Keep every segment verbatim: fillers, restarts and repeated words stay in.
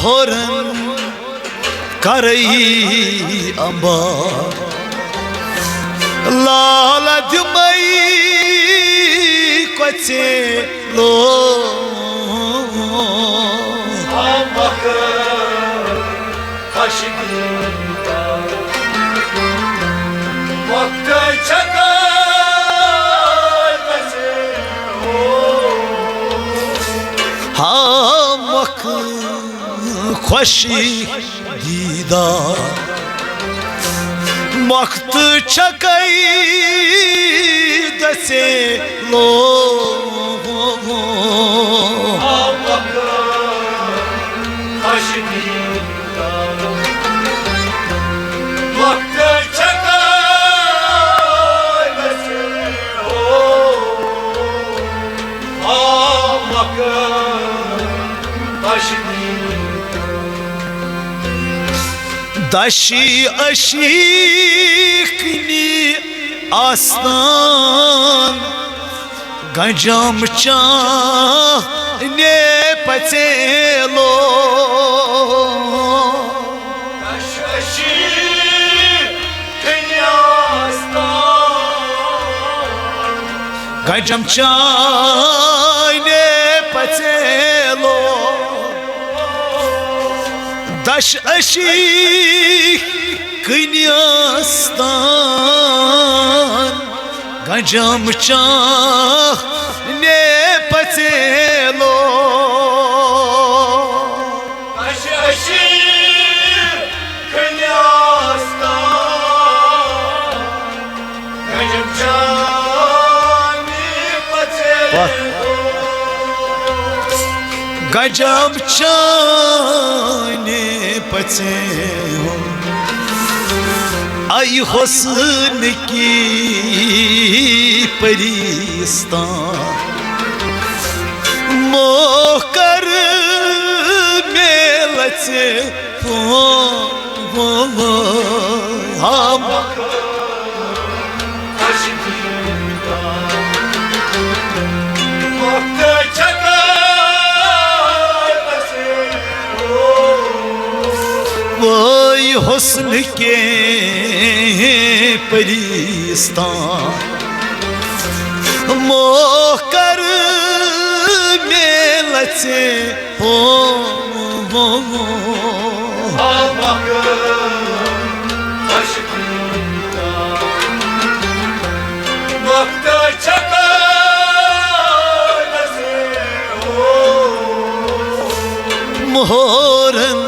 Horn کرئی امبا، لال دمئی کچے لو۔ ہا مکھ خوشی دیدار، مخت چھکئی دسے لو۔ دشی اشیخ نی آستان، گنجم چانے پچے لو۔ گنجم چانے پچے لو۔ دش اشی کنیستان، گنجم چانے پچے لو۔ گنجم چانے پچے ہوں، آئی حسن کی پریستان، موہ کر میلچے پو، پو، پو، ہم۔ وای حسن کے پریستان، موہ کر میلچے ہو، ہو، ہو۔ مہورن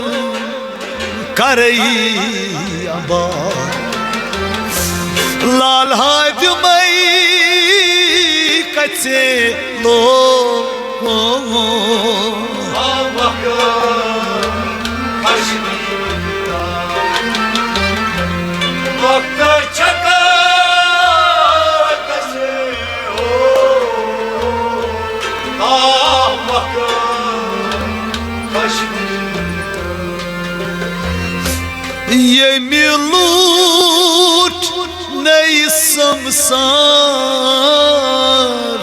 کرئی ابا، لال ہادمئی کچے لو۔ ییٚمہِ لوٗٹھ نٔے سمسار،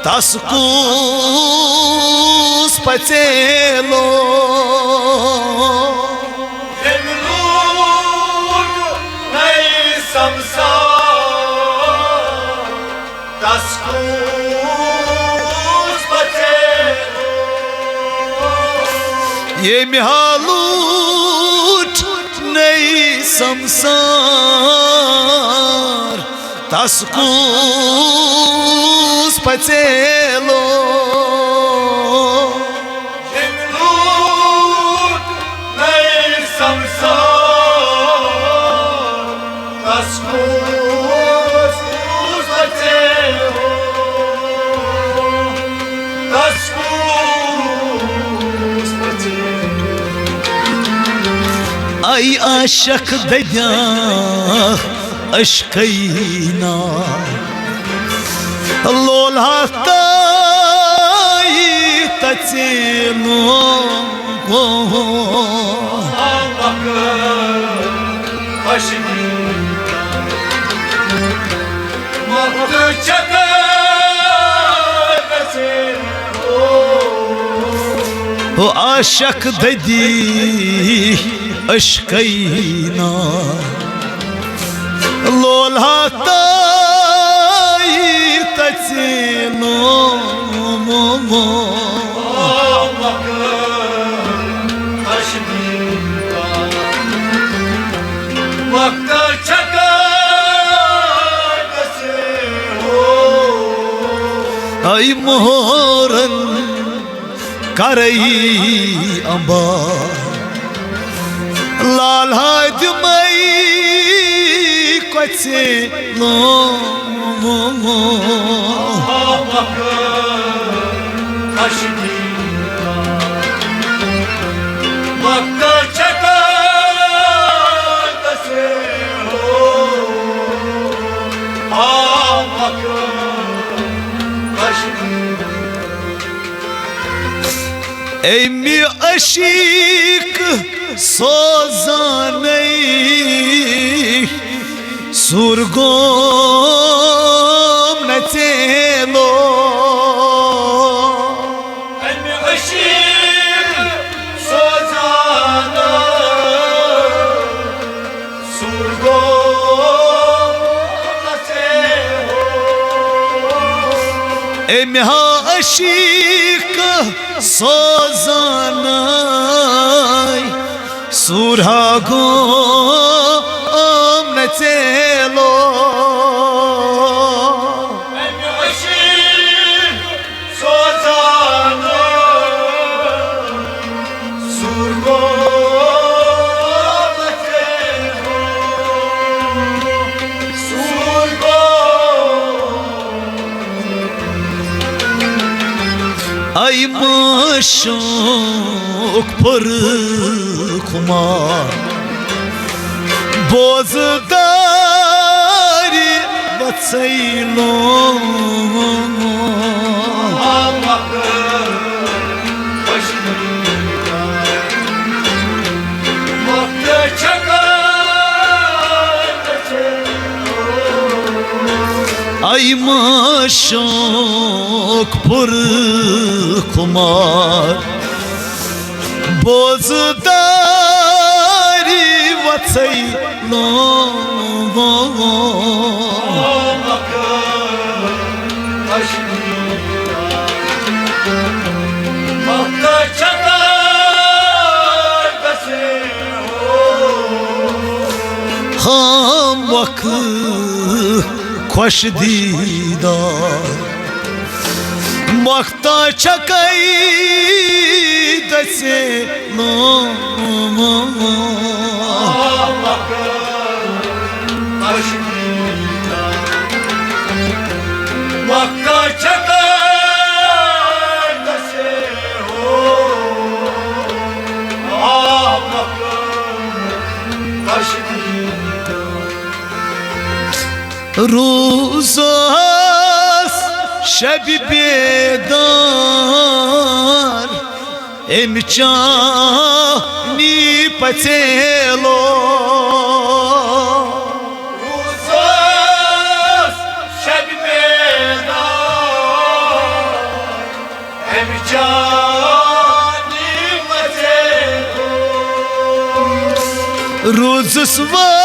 تس کُس پژیلو؟ ییٚمہِ لوٗٹھ نٔے سمسار، تس کُس پژیلو؟ ییٚمہِ ہا لوٗٹھ نٔے سمسار، تس کُس پژیلو؟ ییٚمہِ لوٗٹھ نٔے سمسار، تس کُس پژیلو؟ تس کُس پژیلو؟ اے عاشق ددیاں عشقینا، لولہ تائی تژیلو۔ ہو عاشق ددی عشقینا، لولہ تائی تژے لومو۔ اے مہرن کرئی امبا، لالہ دمئی کۄژے لومو۔ اَمہِ عشیٖق سوزانَے سوٗر گوم نہ ژیلو۔ اَمہِ عشیٖق سوزانَے سوٗر گوم نہ ژیلو۔ أمۍ ہا عشیٖق سوزانَے سوٗر ہا گوم نہ ژیلو۔ اے معشوق پر خمار، بوز داری وژھے لوم۔ اے معشوق پر خمار، بوز داری وژھے لوم۔ ہم وقت خوش دیدار، مختا چکئی دسے لوم۔ روزس شب بیدار، أمۍ چانی پژیلو۔ روزس شب بیدار، أمۍ چانی پژیلو۔ روزس وٲے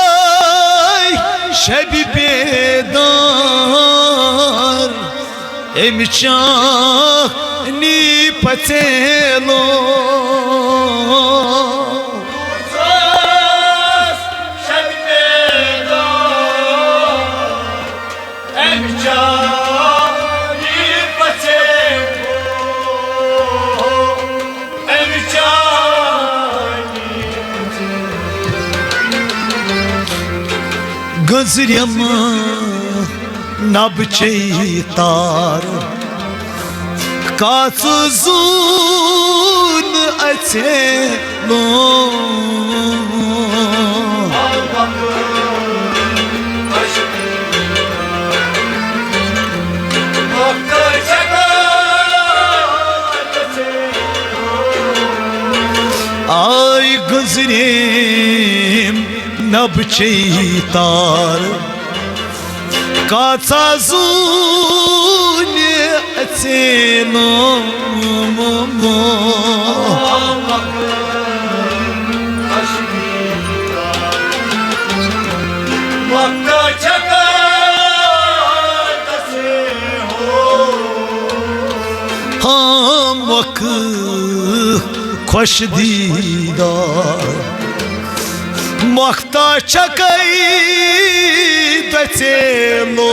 شب بیدار، أمۍ چانی پژیلو۔ گٔنزریم نبہٕ چے تار، کاژٕ زوٗن اژے لوم۔ آے گٔنزریم نبہٕ چے تار، کاژا زوٗنہِ ژینو۔ ہاں مۄکھ خۄش دیٖدار، مۄختار چھکے دژے لو۔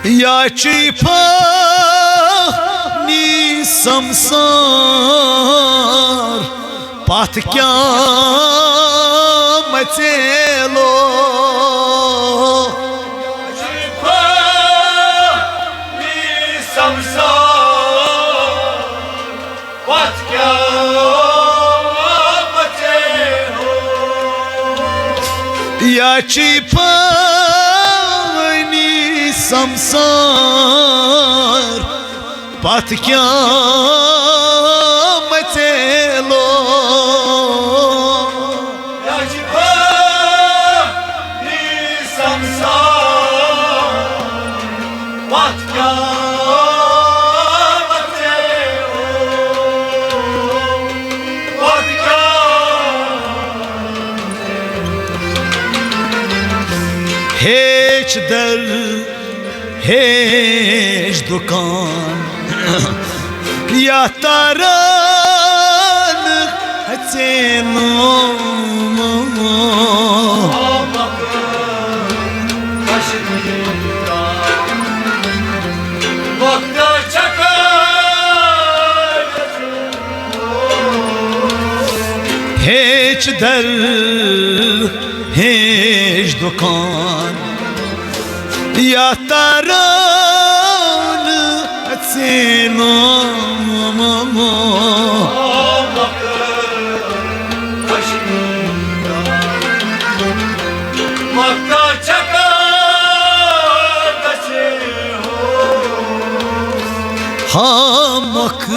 یا چی پانی سمسار، پتھ کیا مچیلو۔ یا چی پانی سمسار، پتھ کیا مچیلو۔ ہیچ در ہیچ دکان، یا تران ہچینو۔ ہیچ در ہیچ دکان، یا تران ژینو۔ ہاں مۄکھ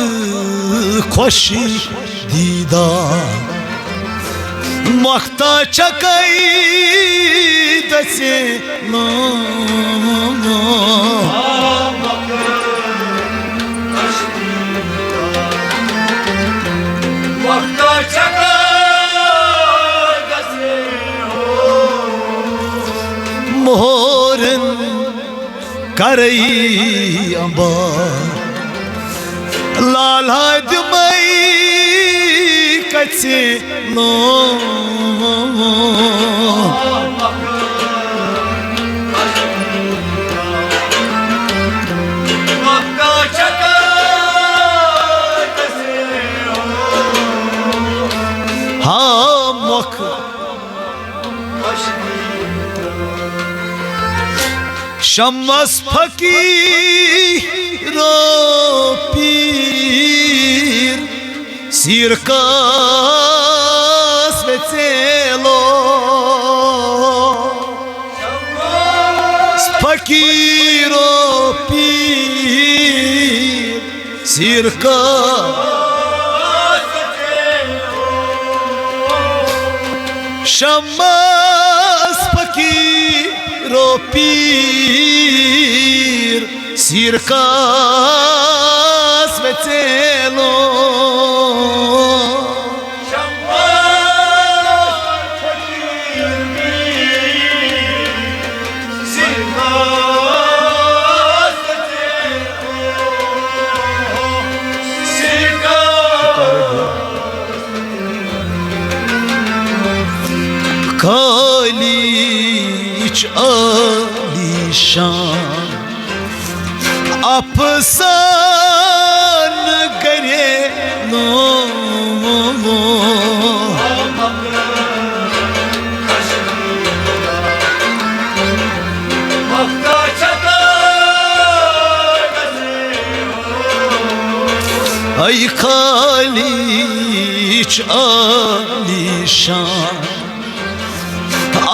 خۄش دیٖدار، مۄختار چھکے دژے نو۔ مہورن کرے امبار، لالا دمے کچھ نو۔ ہاں مۄکھ شمس فقیرو پیٖر، سیرکس ویژیلو۔ فقیرو پیٖر، سیرکس شمس فقیرو پیٖر، سیرکس ویژیلو۔ کالیچ عالی شان افسان گرے نو۔ اے کالیچ عالی شان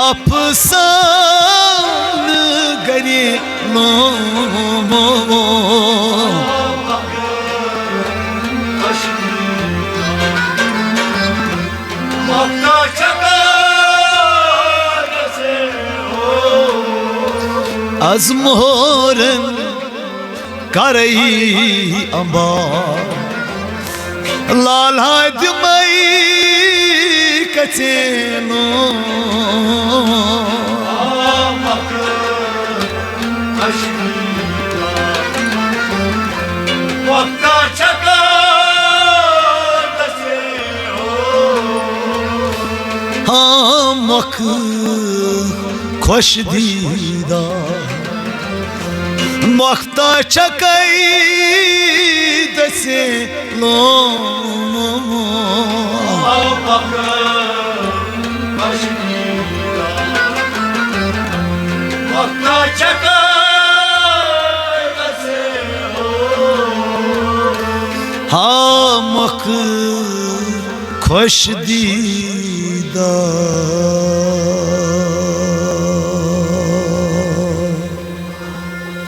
افسانہٕ گرِ لومو۔ از مہرن کرئی امبا، لالا دمئی کچینو۔ ہاں مۄکھ خۄش دیٖدار، مۄکھ تا چھکے دسے لوم۔ ہا مۄکھ خۄش دیٖدار۔